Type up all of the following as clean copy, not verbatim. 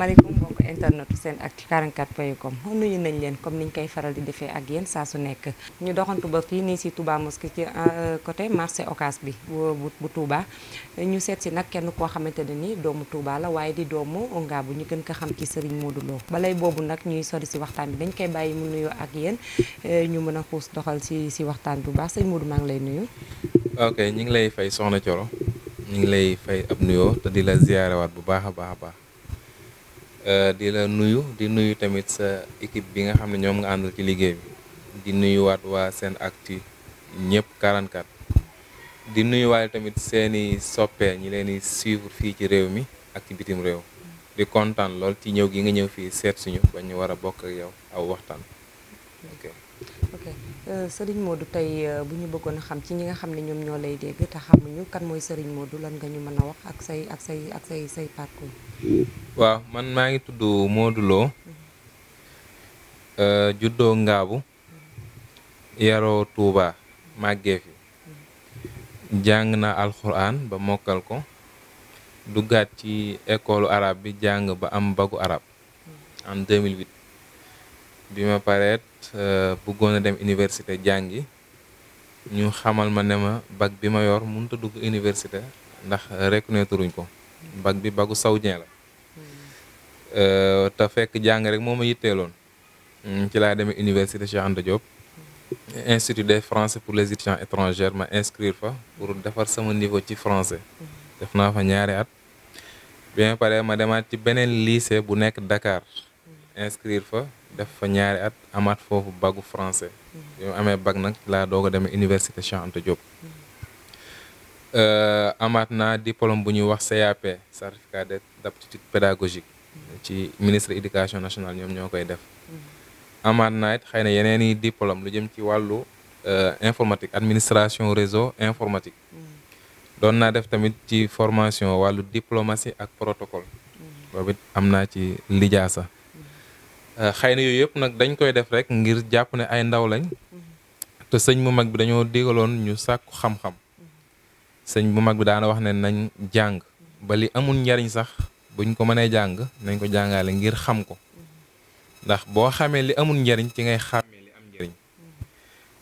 asalaamaaleykum mbokk internet SENactu 44.com nuyu nañ leen comme niñ koy faral di defee ak yéen saa su nekk ñu doxantu ba fii nii si Touba Mosquée ci côté marché Ocass bi bu Touba ñu seet si nag kenn koo xamante ne ni doomu Touba la waaye di doomu Ngabou ñu gën ko xam ci Serigne Modou Lo balay boobu nag ñuy sori si waxtaan bi dañ koy bàyyi mu nuyoo ak yéen ñu mën a xuus doxal si waxtaan bu baax sëñ Modou maa ngi lay nuyu. ok ñu ngi lay fay soxna Thioro ñu ngi lay fay ab nuyoo te di la ziyaarewaat bu baax a baax a baax di la nuyu di nuyu tamit sa équipe bi nga xam ne ñoom nga àndal ci liggéey bi di nuyuwaat waa SENactu ñëpp 44 di nuyuwaale tamit seeni soppee ñi leen di suivre fii ci réew mi ak ci bitim réew di kontaan lool ci ñëw gi nga ñëw fii seet suñu ba ñu war a bokk ak yow aw waxtaan. ok Serigne Modou tey bu ñu bëggoon a xam ci ñi nga xam ne ñoom ñoo lay dégg te xamuñu kan mooy Serigne Modou lan nga ñu mën a wax ak say parcours. waaw man maa ngi tudd Modou Lo juddoo Ngabou yaroo Touba màggee fi jàng na alxuraan ba mokkal ko duggaat ci école arabe bi jàng ba am bagu arabe en 2008 bi ma pareet bëggoon a dem université jàngi ñu xamal ma ne ma bac bi ma yor mënut a dugg université ndax reconnaître uñ ko bac bi bagu saoudien la te fekk jàng rek moo ma yitteeloon ci laa demee université Cheikh Anta Diop institut des français pour les étudiants étrangers ma inscrire fa pour defar sama niveau ci français def naa fa ñaari at bien pare ma demaat ci beneen lycée bu nekk Dakar inscrire fa def fa ñaari at amaat foofu bagu français bi ma amee bac nag laa doog a demee université Cheikh Anta Diop amaat naa diplôme bu ñuy wax CAP certificat d'aptitude pédagogique ci ministre éducation nationale ñoom ñoo koy def amaat naa it xëy na yeneen i diplôme lu jëm ci wàllu informatique administration réseau informatique doon naa def tamit ci formation wàllu diplomatie ak protocole boobu it am naa ci lijaasa xëy na yooyu yëpp nag dañ koy def rek ngir jàpp ne ay ndaw lañ te sëñ bu mag bi dañoo digaloon ñu sàkku xam-xam sëñ bu mag bi daana wax ne nañ jàng ba li amul njariñ sax buñ ko mënee jàng nañ ko jàngale ngir xam ko ndax boo xamee li amul njariñ ci ngay xàmmee li am njariñ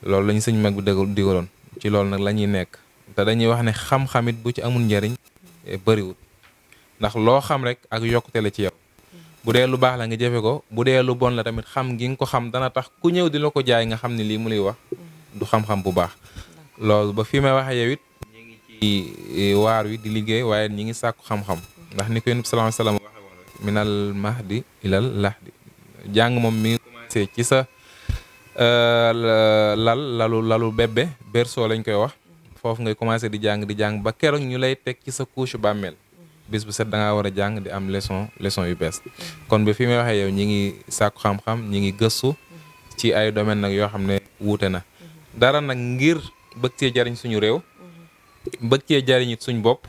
loolu lañu sëñ mag bi digaloon ci loolu nag la ñuy nekk te dañuy wax ne xam-xamit bu ci amul njariñ bëriwul ndax loo xam rek ak yokkute la ci yow bu dee lu baax la nga jëfe ko bu dee lu bon la tamit xam gi nga ko xam dana tax ku ñëw di la ko jaay nga xam ne lii mu lay wax du xam-xam bu baax loolu ba fii may waxee yow it ñi ngi ci waar wi di liggéey waaye ñi ngi sàkku xam-xam ndax ni ko Yonent bi sallallahu alayhi wasallam waxe woon rek minal mahdi ilal lahdi jàng moom mi ngi commencé ci sa lalu bébé berceau lañ koy wax foofu ngay commencé di jàng ba keroog ñu lay teg ci sa couche bàmmeel bis bu set da ngaa war a jàng di am leçon yu bees kon ba fi may waxee yow ñi ngi sàkku xam-xam ñi ngi gëstu ci ay domaine nag yoo xam ne wuute na dara nag ngir bëgg cee jariñ suñu réew bëgg cee jariñ it suñu bopp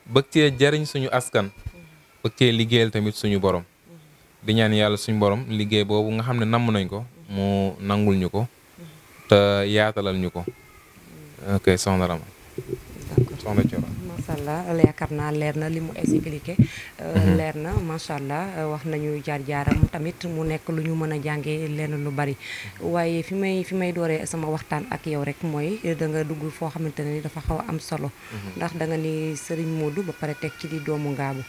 bëgg cee jariñ suñu askan bëgg cee liggéeyal tamit suñu borom di ñaan yàlla suñu borom liggéey boobu nga xam ne namm nañ ko mu nangul ñu ko te yaatalal ñu ko ok soxna Rama soxna Thioro macha allah yaakaar naa leer na li mu expliqué leer na macha allah wax nañu jaar-jaaram tamit mu nekk lu ñu mën a jàngee lenn lu bari waaye fi may dooree sama waxtaan ak yow rek mooy da nga dugg foo xamante ne ni dafa xaw a am solo ndax da nga ni Serigne Modou ba pare teg ci di doomu Ngabou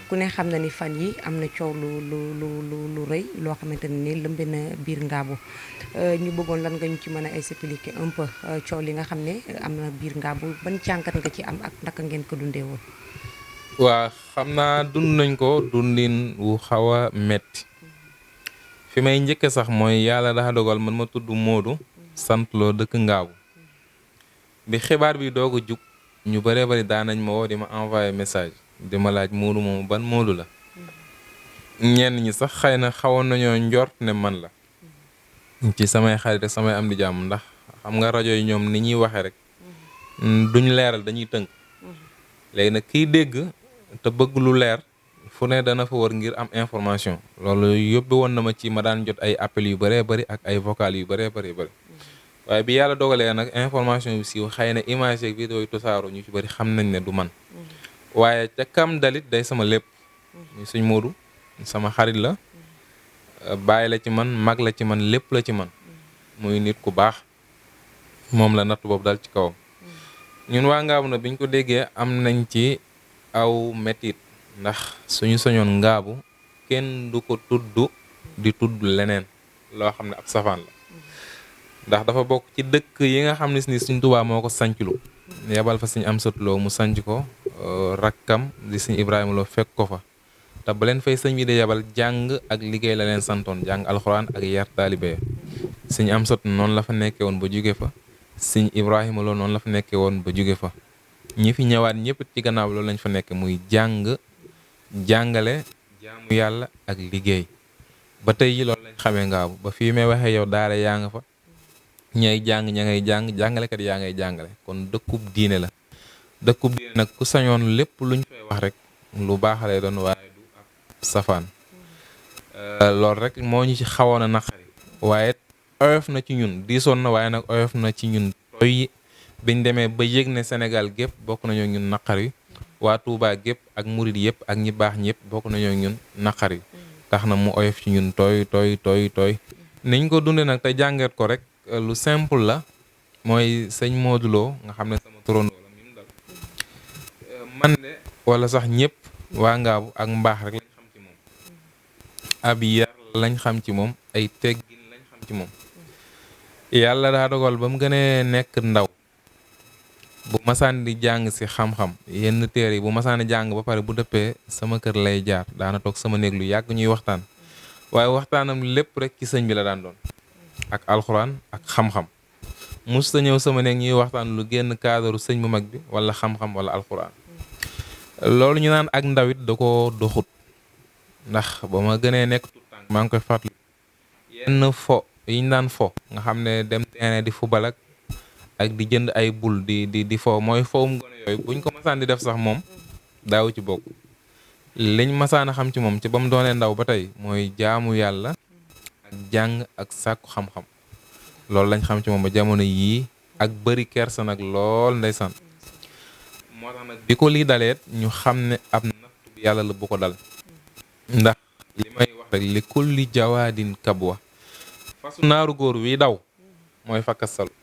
ku ne xam na ni fan yi am na coow lu rëy loo xamante ne ni lëmbe na biir Ngabou ñu bëggoon lan nga ñu ci mën a expliquer un peu coow li nga xam ne am na biir Ngabou ban jàngat nga ci am ak naka ngeen ko dundee woon. waa xam naa dund nañ ko dundin wu xaw a metti fi may njëkke sax mooy yàlla dafa dogal man ma tudd Modou sant loo dëkk Ngabou bi xibaar bi doog a jug ñu bëree bëri daan nañ ma woo di ma envoyé message di ma laaj Modou moom ban Modou la ñenn ñi sax xëy na xawoon nañoo njort ne man la ci samay xarit ak samay am di jàmm ndax xam nga rajo yi ñoom ni ñuy waxee rek duñ leeral dañuy tënk léegi nag kiy dégg te bëgg lu leer fu ne dana fa war ngir am information loolu yóbbe woon na ma ci ma daan jot ay appels yu bëree bëri ak ay vocal yu bëree bëri waaye bi yàlla dogalee nag information bi siiw xëy na image ak vidéo yi tasaaroo ñu ci bëri xam nañ ne du man waaye ca kam dalit day sama lépp muy sëñ Modou sama xarit la bàyyi la ci man mag la ci man lépp la ci man muy nit ku baax moom la natt boobu dal ci kawam ñun waa Ngaabu na biñ ko déggee am nañ ci aw metit ndax suñu soñoon Ngaabu kenn du ko tudd di tudd leneen loo xam ne ab safaan la ndax dafa bokk ci dëkk yi nga xam ne ni Sëñ Tuubaa moo ko sanclu yebal fa Sëñ Amsatu Lo mu sanc ko rakkam di Sëñ Ibrahima Lo fekk ko fa te ba leen fay sëñ bi de yebal jàng ak liggéey la leen santoon jàng alxuraan ak yar taalibe Sëñ Amsatu noonu la fa nekkee woon ba jóge fa Sëñ Ibrahima Lo noonu la fa nekkee woon ba jóge fa ñi fi ñëwaat ñëpp ci gannaaw loolu lañ fa nekk muy jàng jàngale jaamu yàlla ak liggéey ba tey yi loolu lañ xamee Ngaabu ba fii may waxee yow daara yaa nga fa ñay jàng ña ngay jàng jàngalekat yaa ngay jàngale kon dëkkub diine la dëkkub diine nag ku sañoon lépp luñ fay wax rek lu baax lay doon waaye du ab safaan loolu rek moo ñu ci xawoon a naqari waaye oyof na ci ñun diisoon na waaye nag oyof na ci ñun toy biñ demee ba yëg ne Sénégal gépp bokk nañoo ñun naqar yi waa Touba gépp ak murid yëpp ak ñi baax ñëpp bokk nañoo ñun naqar yi tax na mu oyof ci ñun tooy niñ ko dunde nag te jàngat ko rek lu simple la mooy sëñ Modou Lo nga xam ne sama turandoo la mi mu dal man de wala sax ñëpp waa Ngaabu ak mbaax rek lañ xam ci moom ab yar lañ xam ci moom ay teggin lañ xam ci moom yàlla daa dogal ba mu gënee nekk ndaw bu masaan di jàng si xam-xam yenn téere yi bu masaan di jàng ba pare bu dëppee sama kër lay jaar daana toog sama néeg lu yàgg ñuy waxtaan waaye waxtaanam lépp rek ci sëñ bi la daan doon ak alxuraan ak xam-xam mus ta ñëw sama néeg ñuy waxtaan lu génn kaadaru sëñ bu mag bi wala xam-xam wala alxuraan loolu ñu naan ak ndawit da ko doxut ndax ba ma gënee nekk tout tànk maa ngi koy fàttali yenn fo yiñ daan fo nga xam ne dem terrain di fubal ak di jënd ay bul di fo mooy fowum gone yooyu buñ ko masaan di def sax moom daaw ci bokk liñ masaan a xam ci moom ci ba mu doonee ndaw ba tey mooy jaamu yàlla ak jàng ak sàkku xam-xam loolu lañ xam ci moom ba jamono yii ak bëri kersa nag lool ndeysaan moo tax nag bi ko lii daleet ñu xam ne ab nattu bi yàlla la bu ko dal ndax li may wax rek li kulli jawaadin kabwa fasu naaru góor wi daw mooy fakkasalu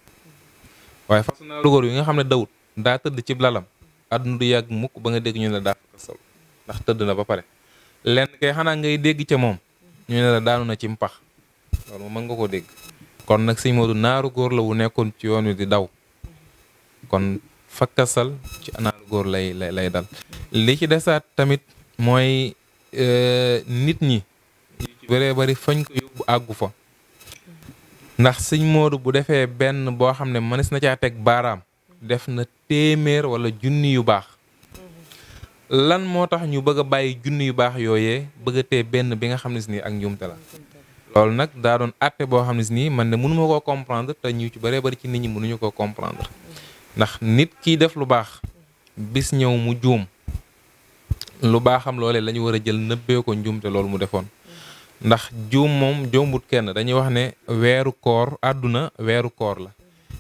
waaye fasu naaru góor wi nga xam ne dawut daa tëdd ci lalam àdduna du yàgg mukk ba nga dégg ñu ne daa fakkasalu ndax tëdd na ba pare lenn kay xanaa ngay dégg ca moom ñu ne la daanu na ci mpax loolu moom mën nga ko dégg kon nag sëñ Modou naaru góor la wu nekkoon ci yoon wi di daw kon fakkasal ci naaru góor lay dal li ci desaat tamit mooy nit ñi yu ci bëree bëri fañ ko yóbbu àggu fa ndax sëñ Modou bu defee benn boo xam ne mënees na caa teg baaraam def na téeméer wala junni yu baax lan moo tax ñu bëgg a bàyyi junni yu baax yooyee bëgg a tee benn bi nga xam ne si nii ak njuumte la loolu nag daa doon àtte boo xam ne si nii man de mënuma koo comprendre te ñu ci bëree bëri ci nit ñi mënuñu koo comprendre ndax nit kiy def lu baax bis ñëw mu juum lu baaxam loolee la ñu war a jël nëbbee ko njuumte loolu mu defoon ndax juum moom jombut kenn dañuy wax ne weeru koor àdduna weeru koor la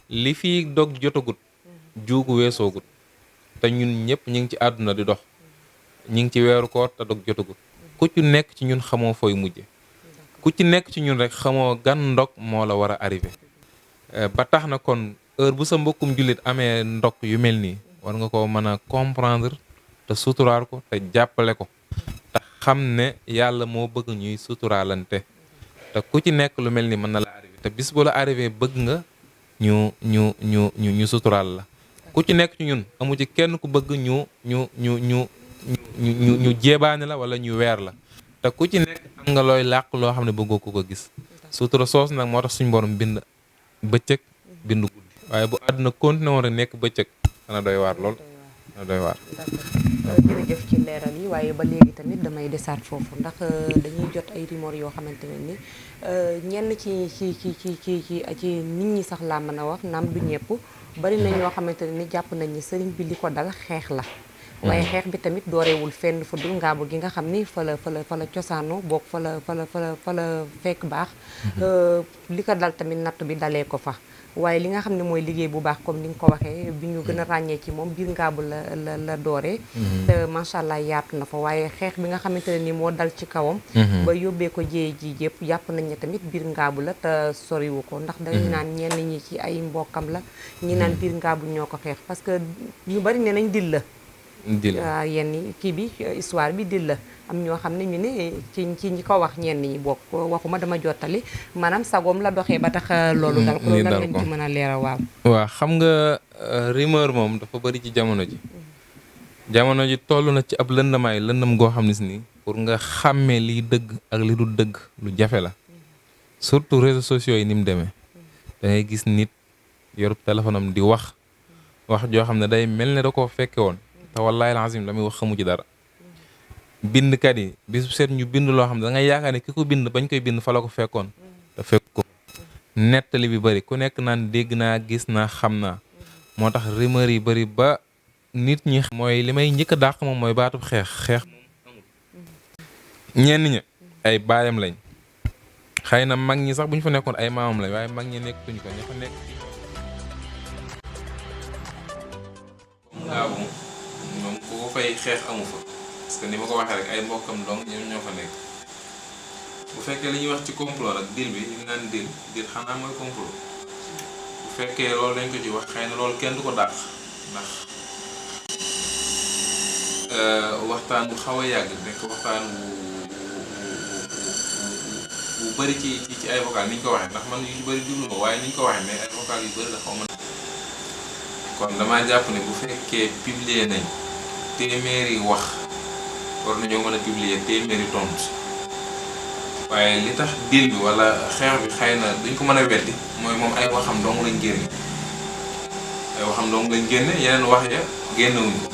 li fii dog jotagut juugu weesoogut te ñun ñëpp ñu ngi ci àdduna di dox ñu ngi ci weeru koor te dog jotagut ku ci nekk ci ñun xamoo fooy mujje ku ci nekk ci ñun rek xamoo gan ndog moo la war a arrivé ba tax na kon heure bu sa mbokkum jullit amee ndog yu mel nii war nga ko mën a comprendre te suturaal ko te jàppale ko te xam ne yàlla moo bëgg ñuy suturaalante te ku ci nekk lu mel ni mën na la arrivé te bis bu la arrivé bëgg nga ñu suturaal la ku ci nekk ci ñun amu ci kenn ku bëgg ñu jéebaane la wala ñu weer la te ku ci nekk am nga looy làq loo xam ne bëggoo ko gis sutura soos nag moo tax suñu borom bind bëccëg bind guddi waaye bu àdduna continué woon rek nekk bëccëg dana doy waar lool dana doy waar. jërëjëf ci leeral yi waaye ba léegi tamit damay desaat foofu ndax dañuy jot ay rumeur yoo xamante ne ni ñenn ci nit ñi sax laa mën a wax naam du ñëpp bari na ñoo xamante ne ni jàpp nañ ni sëriñ bi li ko dal xeex la waaye xeex bi tamit dooreewul fenn fu dul ngaabu gi nga xam ni fa la cosaano bokk fa la fekk baax li ko dal tamit natt bi dalee ko fa waaye li nga xam ne mooy liggéey bu baax comme ni nga ko waxee bi ñu gën a ràññee ci moom biir ngaabu la dooree te macha allah yaatu na fa waaye xeex bi nga xamante ne ni moo dal ci kawam ba yóbbee ko jéye ji yëpp jàpp nañ ne tamit biir ngaabu la te soriwu ko ndax dañu naan ñenn ñi ci ay mbokkam la ñi naan biir ngaabu ñoo ko xeex parce que ñu bari ne nañ dil la yenn kii bi histoire bi dil la am ñoo xam ne ñu ne ci ñi ko wax ñenn ñi bokk waxuma dama jottali maanaam sagoom la doxee ba tax loolu dal ko loolu lan lañ ci mën a leeral waaw xam nga rumeur moom dafa bari ci jamono ji toll na ci ab lëndamaay lëndam goo xam ne si ni pour nga xàmmee liy dëgg ak li du dëgg lu jafe la surtout réseaux sociaux yi ni mu demee da ngay gis nit yorub téléphone am di wax joo xam ne day mel ne da koo fekke woon te wallaahi alazim la muy wax xamu ci dara bindkat yi bis bu seet ñu bind loo xam ne da ngay yaakaar ne ki ko bind bañ koy bind fa la ko fekkoon te fekk ko nettali bi bëri ku nekk naan dégg naa gis naa xam naa moo tax rumeur yi bëri ba nit ñi mooy li may njëkk a dàq moom mooy baatub xeex moom ñenn ña ay baayam lañ xëy na mag ñi sax bu ñu fa nekkoon ay maamam lañ waaye mag ñi nekkuñ ko ña fa nekk ngaabu moom ku ko fay xeex amu fa parce que ni ma ko waxee rek ay mbokkam dong ñoom ñoo fa nekk bu fekkee li ñuy wax ci complot nag dil bi ñu naan dil xanaa mooy complot bu fekkee loolu lañ ko ci wax xëy na loolu kenn du ko dàq ndax waxtaan bu xaw a yàgg nekk waxtaan bu bëri ci ay vocal ni ñu ko waxee ndax man yu ci bëri jublu ma waaye ni ñu ko waxee mais ay vocal yu bëri la xaw ma kon damaa jàpp ne bu fekkee publier nañ téeméeri wax war nañoo mën a publier téeméeri tontu waaye li tax dil bi wala xeex bi xëy na duñ ko mën a weddi mooy moom ay waxam dong lañ génne yeneen wax ya génnewuñ ko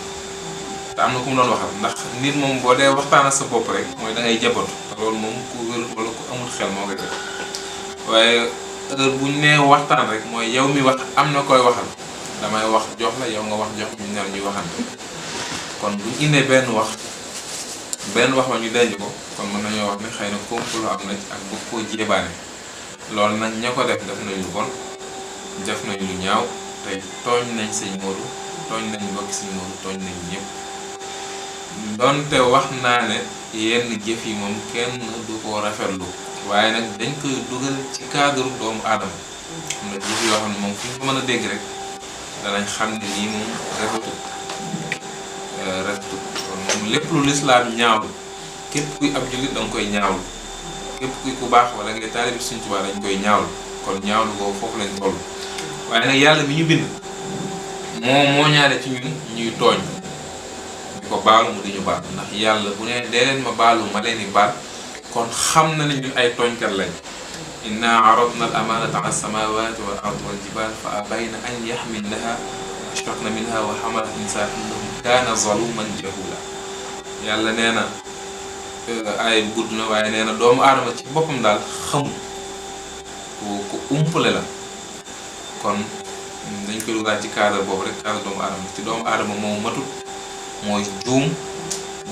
te am na ku mu doon waxal ndax nit moom boo dee waxtaan ak sa bopp rek mooy da ngay jabatu te loolu moom ku wér wala ku amul xel moo koy def waaye heure buñ nee waxtaan rek mooy yow mi wax am na koy waxal damay wax jox la yow nga wax jox ñu nar ñuy waxante kon buñ indee benn wax ma ñu denc ko kon mën nañoo wax ne xëy na complot am na ak bëgg koo jébaane loolu nag ña ko def nañ lu bon def nañ lu ñaaw tey tooñ nañ sëñ Modou tooñ nañ mbokki sëñ Modou tooñ nañ ñëpp donte wax naa ne yenn jëf yi moom kenn du ko rafetlu waaye nag dañ koy dugal ci cadre doomu aadama am na jëf yoo xam ne moom fu ñu ko mën a dégg rek danañ xam ne lii moom rafetut kon moom lépp lu lislaam ñaawlu képp kuy ab jullit da nga koy ñaawlu képp kuy ku baax wala ngay taalibe Sëñ Tuubaa dañ koy ñaawlu kon ñaawlu boobu foofu lañ toll waaye nag yàlla mi ñu bind moo ñaare ci ñun ñuy tooñ di ko baalu mu di ñu baal ndax yàlla bu ne dee leen ma baalu ma leen di baal kon xam na ne ñun ay tooñkat lañ inna aradna al amanata ala samawati wal ardi wal jibal fa abayna an yaxmilnaha ashfaqna minha wa xamalaha insan innahu kaana zaluman jahula yàlla nee na ay gudd na waaye nee na doomu aadama ci boppam daal xamul ku umpale la kon dañ koy dugal ci cadre boobu rek cadre doomu aadama ci doomu aadama moom matut mooy juum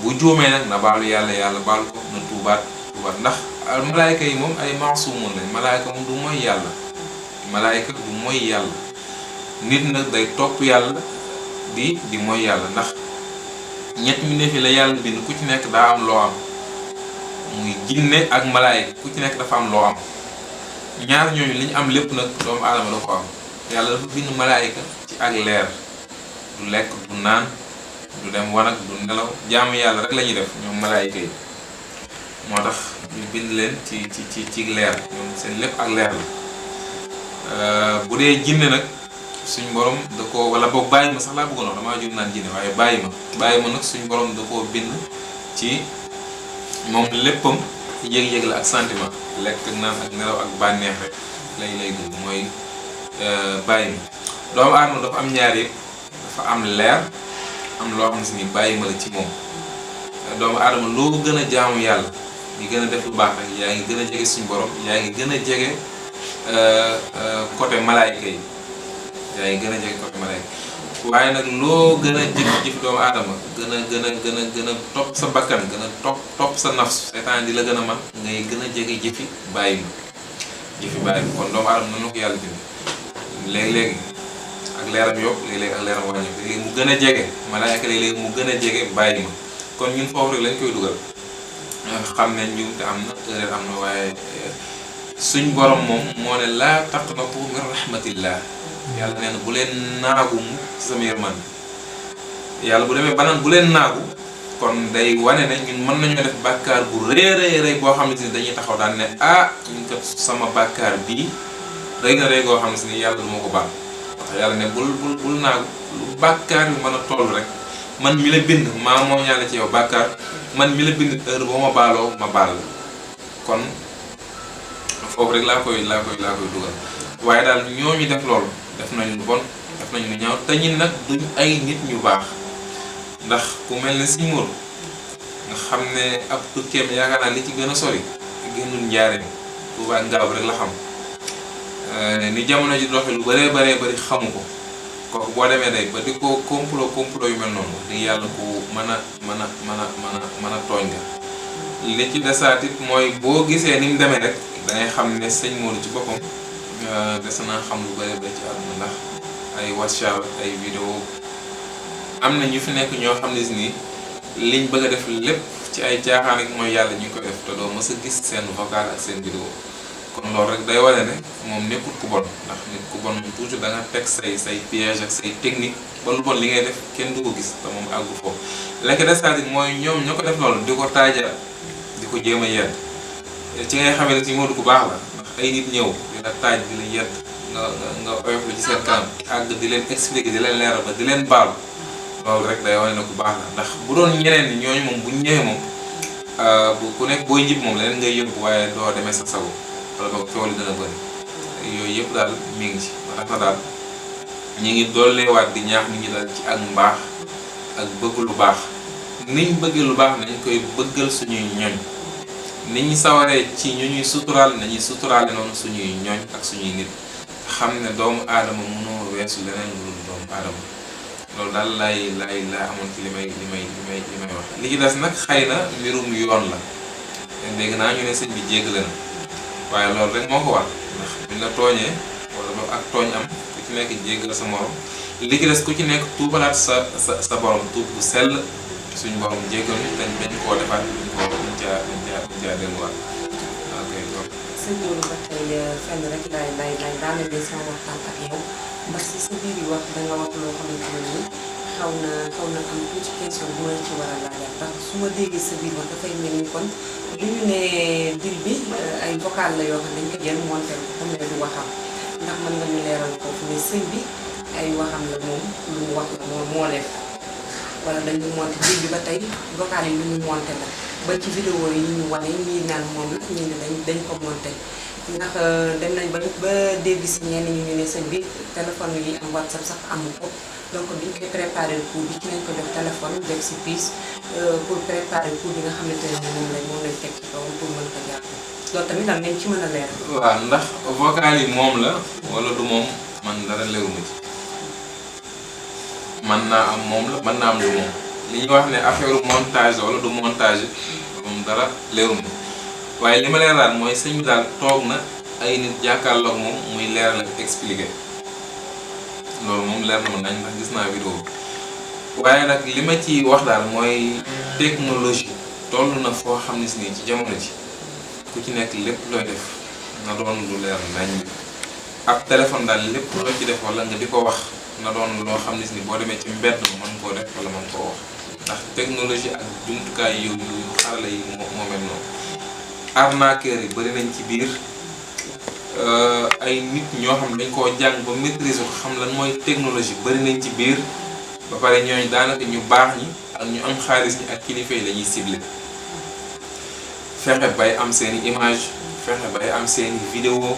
bu juumee nag na baalu yàlla baal ko na tuubaat ndax malaayka yi moom ay maasumun lañ malaayka moom du mooy yàlla malaayka du mooy yàlla nit nag day topp yàlla di mooy yàlla ndax ñett mi ne fi la yàlla bind ku ci nekk daa am loo am muy jinne ak malaayka ku ci nekk dafa am loo am ñaar ñooñu li ñu am lépp nag doomu aadama da ko am yàlla dafa bind malaayka ci ak leer du lekk du naan du dem wanag du nelaw jaamu yàlla rek la ñuy def ñoom malaayka yi moo tax ñu bind leen ci leer ñoom seen lépp ak leer la bu dee jinne nag suñ borom da ko wala boog bàyyi ma sax laa bëggoon wax damaa jur naan jinne waaye bàyyi ma nag suñ borom da koo bind ci moom léppam yëg-yëg la ak sentiment lekk ak naan ak nelaw ak bànneex rek lay dund mooy bàyyi ma doomu aadama dafa am ñaar yëpp dafa am leer am loo xam ne si ni bàyyi ma la ci moom doomu aadama loo gën a jaamu yàlla ngi gën a def lu baax rek yaa ngi gën a jege suñu borom yaa ngi gën a jege côté malaayka yi yaa ngi gën a jege côté malaayka waaye nag loo gën a jëf doomu aadama gën a topp sa bakkan gën a topp sa nafs seytaan di la gën a man ngay gën a jege jëfi bàyyi ma kon doomu aadama noonu la ko yàlla bind léeg-léegi ak leeram yokk léeg-léegi ak leeram wàññi léegi mu gën a jege malaayka léeg-léegi mu gën a jege bàyyi ma kon ñun foofu rek lañ koy dugal xam ne njuumte am na erreur am na waaye suñ borom moom moo ne laa taqnatu min rahmatillah yàlla nee na bu leen naagu mu ci sama yërmande yàlla bu demee banaan bu leen naagu kon day wane ne ñun mën nañoo def bàkkaar bu rëy boo xam ne si dañuy taxaw daan ne ñun kat sama bàkkaar bii rëy na rëy goo xam ne si ni yàlla du ma ko baal wax yàlla ne bul naagu lu bàkkaar bi mën a toll rek man mi la bind maa moo ñaale ci yow bàkkaar man mi la bind heure boo ma baaloo ma baal la kon foofu rek laa koy dugal waaye daal ñooñu def loolu def nañ lu bon def nañ lu ñaaw te ñi nag duñ ay nit ñu baax ndax ku mel ne Sëñ Moodu nga xam ne ab tukkeem yaakaar naa li ci gën a sori génnul njaareem Tuubaa Ngaabu rek la xam ni jamono ji doxe lu bëree bëri xamu ko kooku boo demee day ba di ko complot yu mel noonu di yàlla ku mën a tooñ nga li ci desaat it mooy boo gisee ni mu demee rek dangay xam ne Sëñ Moodu ci boppam des naa xam lu bëri ci àdduna ndax ay WhatsApp ay vidéo am na ñu fi nekk ñoo xam ne si nii liñ bëgg a def lépp ci ay caaxaan ak mooy yàlla ñu ngi koy def te doo mës a gis seen vocal ak seen vidéo kon loolu rek day wane ne moom nekkul ku bon ndax nit ku bon moom toujours da nga teg say piège ak say technique ba lu bon li ngay def kenn du ko gis te moom àggu foofu lekk desaat mooy ñoom ñoo ko def loolu di ko taaja di ko jéem a yedd ci ngay xamee ne si Moodu ku baax la ndax ay nit ñëw di la taaj di la yedd nga oyof la ci seen kanam àgg di leen expliquer di leen leeral ba di leen baalu loolu rek day wane ne ku baax la ndax bu doon ñeneen ñi ñooñu moom bu ñu ñëwee moom bu ku nekk booy njib moom leneen ngay yëngu waaye doo demee sa sago wala boog coow li dana bëri yooyu yëpp daal mi ngi ci ba tax na daal ñu ngi dolleewaat di ñaax nit ñi daal ci ak mbaax ak bëgg lu baax niñ bëggee lu baax nañ koy bëggal suñuy ñoñ nit ñi sawaree ci ñu ñuy suturaal nañuy suturaale noonu suñuy ñoñ ak suñuy nit xam ne doomu aadama mënoo weesu leneen lu dul doomu aadama loolu daal lay amoon ci li may wax li ci des nag xëy na mbirum yoon la dégg naa ñu ne sëñ bi jéggale na waaye loolu rek moo ko war ndax buñ la tooñee wala boog ak tooñ am ku ci nekk jéggal sa morom li ci des ku ci nekk tuubalaat sa borom tuub bu sell suñu borom jéggal ñu dañ koo defaat dañ caa delluwaat ok loolu. sëñ Moodu ba tey fenn rek lay daanaka sama waxtaan ak yow ndax si sa biir yi wax danga wax loo xamante ne nii xaw na am tuuti question bu ma ci war a laajal ndax su ma déggee sa biir wax dafay mel ni kon li ñu ne dil bi ay vocal la yoo xam dañ ko jël monté ko comme ne du waxam ndax mën nga ñu leeral foofu ne sëñ bi ay waxam la moom lu mu wax la moo leen wala dañu monté dil bi ba tey vocal yi lu ñu monté la ba ci vidéo yi ñu wane ñii naan moom la ñii ne dañ ko monté ndax dem nañ ba dégg si ñenn ñu ne sëñ bi téléphone yi am WhatsApp sax amu ko donc biñ koy préparé cours bi ci nañ ko jox téléphone def si piis pour préparer cours bi nga xamante ne moom lañ teg ci kawam pour mën ko jàpp loolu tamit lan ngeen ci mën a leer. waaw ndax vocal yi moom la wala du moom man dara leeruma ci man naa am moom la man naa am du moom li ñuy wax ne affaire montage wala du montage moom dara leeruma waaye li ma leeral mooy sëñ bi daal toog na ay nit jàkkaarloog moom muy leeral ak expliqué loolu moom leer na ma nañ ndax gis naa vidéo waaye nag li ma ci wax daal mooy technologie toll na foo xam ne si nii ci jamono ji ku ci nekk lépp looy def na doon lu leer nañ ab téléphone daal lépp loo ci def wala nga di ko wax na doon loo xam ne si ni boo demee ci mbedd ma mën koo def wala mën koo wax ndax technologie ak jumtukaay yu xarala yi moo mel noonu arnaqueur yi bëri nañ ci biir ay nit ñoo xam dañ koo jàng ba maîtriser ko xam lan mooy technologie bëri nañ ci biir ba pare ñooñu daanaka ñu baax ñi ak ñu am xaalis ñi ak kilifa yi la ñuy ciblé fexe bay am seeni image fexe bay am seeni vidéo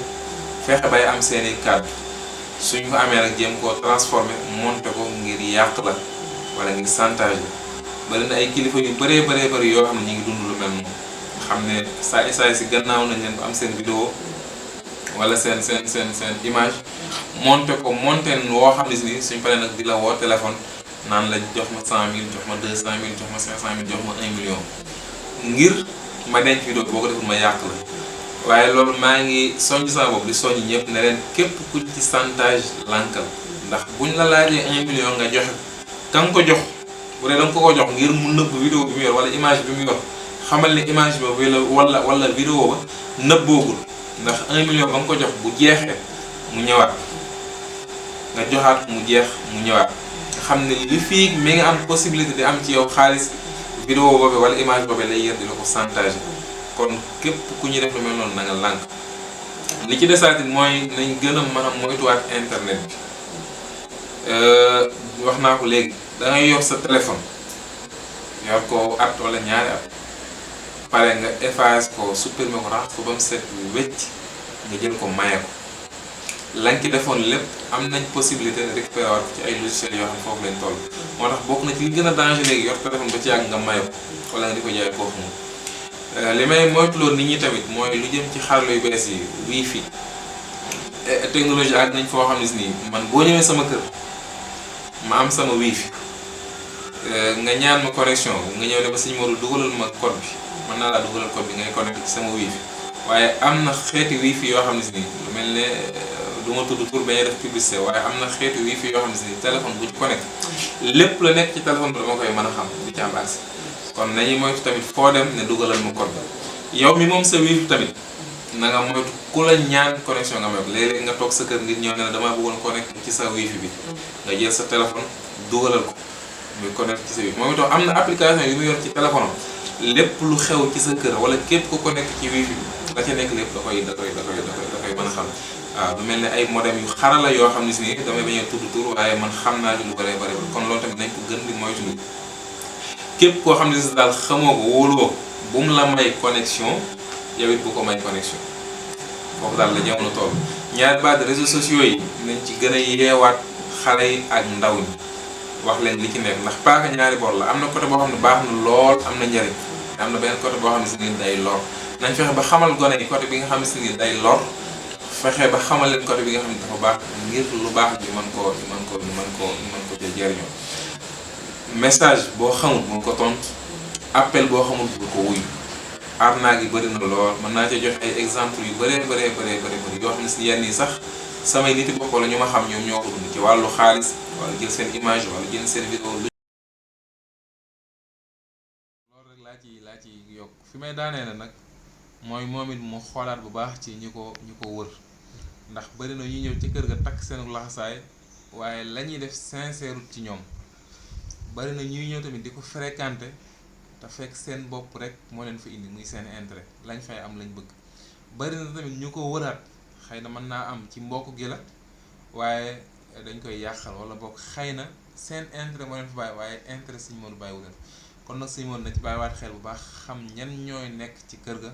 fexe bay am seeni kàddu suñ ko amee rek jéem koo transformé monté ko ngir yàq la wala ngir chantage la bëri na ay kilifa yu bëree bëri yoo xam ne ñu ngi dund lu mel noonu xam ne saa si gannaaw nañ leen ba am seen vidéo wala seen image monté woo xam ne si ni suñ paree nag di la woo téléphone naan la jox ma 100 000 jox ma 200 000 jox ma 500 000 jox ma 1 million ngir ma denc vidéo boo ko deful ma yàq la. waaye loolu maa ngi soññ sama bopp di soññ ñëpp ne leen képp ku ci chantage lankal ndax buñ la laajee 1 million nga joxe ka nga ko jox bu dee da nga ko jox ngir mu nëbb vidéo bi mu yor wala image bi mu yor xamal ne image boobu wala vidéo ba nëbboogul ndax 1 million ba nga ko jox bu jeexee mu ñëwaat nga joxaat mu jeex mu ñëwaat nga xam ne li fii mi nga am possibilité di am ci yow xaalis vidéo boobu wala image boobu lay yër di la ko chantage kon képp ku ñuy def lu mel noonu na nga lànk. li ci desaatit mooy nañ gën a mën a moytuwaat internet bi wax naa ko léegi da ngay yor sa téléphone yor ko at wala ñaari at pare nga efface ko supprimer ko rax ko ba mu set wecc nga jël ko maye ko lañ ci defoon lépp am nañ possibilité de récupérer waat ko ci ay logiciels yoo xam ne foofu lañ toll. moo tax bokk na ci li gën a danger léegi yor téléphone ba ci yàgg nga maye ko wala nga di ko jaay foofu moom. li may moytuloo nit ñi tamit mooy lu jëm ci xarala yu bees yi wifi technologie ak nañ foo xam ne si nii man boo ñëwee sama kër ma am sama wifi nga ñaan ma connexion nga ñëw ne ba Sëñ Modou dugalal ma code bi mën naa laa dugalal code bi ngay connecté ci sama wifi waaye am na xeeti wifi yoo xam ne si nii lu mel ne du ma tudd tur bañ a def publicité waaye am na xeeti wifi yoo xam ne si nii téléphone bu ci connecté lépp la nekk ci téléphone bi dama koy mën a xam di ci am accès. kon nañuy moytu tamit foo dem ne dugalal ma code yow mi moom sa wifi tamit na nga moytu ku la ñaan connexion nga may ko léeg-léeg nga toog sa kër ngir ñëw ne la damaa bëggoon connecté ci sa wifi bi nga jël sa téléphone dugalal ko muy connecté ci sa wifi moom itam am na application yu mu yor ci téléphone am lépp lu xew ci sa kër wala képp ku connecté ci wifi bi la ca nekk lépp da koy mën a xam. waaw lu mel ne ay modem yu xarala yoo xam ne si nii damay bañ a tudd tur waaye man xam naa ci lu bëree bëri kon loolu tamit nañ ko gën di moytu ni képp koo xam ne si daal xamoo ko wóoloo bu mu la may connexion yow it bu ko may connexion foofu daal la jamono toll. ñaari baat réseaux sociaux yi nañ ci gën a yeewaat xale yi ak ndaw ñi wax leen li ci nekk ndax paaka ñaari bor la am na côté boo xam ne baax na lool am na njëriñ am na benn côté boo xam ne si ni day lor nañ fexe ba xamal gone yi côté bi nga xam ne si ni day lor fexe ba xamal leen côté bi nga xam ne dafa baax ngir lu baax bi mën koo jël jëriñoo. message boo xamul bul ko tontu appel boo xamul bul ko wuyu arnaque yi bëri na lool mën naa cee jox ay exemple yu bëree yoo xam ne si yenn yi sax samay nit bopp la ñu ma xam ñoom ñoo ko dund ci wàllu xaalis wala jël seen image wala jël seen vidéo loolu rek laa ci yokk fi may daanee na nag mooy moom it mu xoolaat bu baax ci ñi ko wër ndax bëri na ñuy ñëw ci kër ga takk seen laxasaay waaye la ñuy def sincère ci ñoom bari na ñuy ñëw tamit di ko fréquenter te fekk seen bopp rek moo leen fa indi muy seen intérêt lañ fay am lañ bëgg bari na tamit ñu ko wëraat xëy na mën naa am ci mbokk gi la waaye dañ koy yàqal wala bokk xëy na seen intérêt moo leen fa bàyyi waaye intérêt Sëñ Modou bàyyiwu leen kon nag Sëñ Modou na ci bàyyiwaat xel bu baax xam ñan ñooy nekk ci kër ga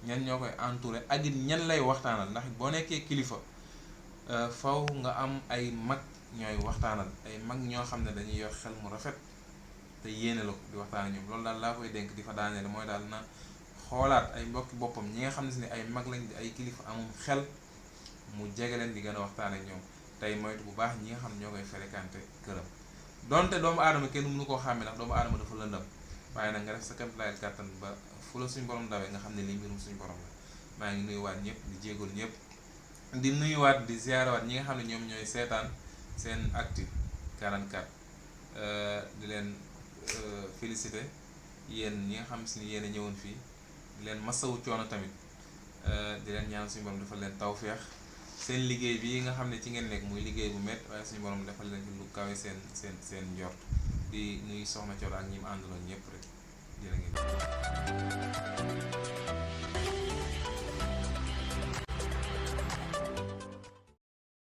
ñan ñoo koy entouré ak it ñan lay waxtaanal ndax boo nekkee kilifa faw nga am ay mag ñooy waxtaanal ay mag ñoo xam ne dañuy yor xel mu rafet te yéene la ko di waxtaan ak ñoom loolu daal laa koy dénk di fa daaneel mooy daal na xoolaat ay mbokki boppam ñi nga xam ne si ne ay mag lañ di ay kilifa amum xel mu jege leen di gën a waxtaan ak ñoom tey moytu bu baax ñi nga xam ne ñoo koy fréquenté këram donte doomu aadama kenn mënu koo xàmme ndax doomu aadama dafa lëndam waaye nag nga def sa kéemtalaay kàttan ba fu la suñu borom dawee nga xam ne lii mbirum suñu borom la maa ngi nuyuwaat ñëpp di jéegul ñëpp di nuyuwaat di ziarawaat ñi nga xam ne ñoom ñooy seetaan seen actu 44 di leen félicité yéen ñi nga xam si ni yéen a ñëwoon fii di leen masawu coono tamit di leen ñaan suñu borom defal leen tawféex seen liggéey bi nga xam ne ci ngeen nekk muy liggéey bu métti waaye suñu borom defal leen lu kawe seen njort di nuyu soxna Thioro ak ñi mu àndaloon ñëpp rek jërë ngeen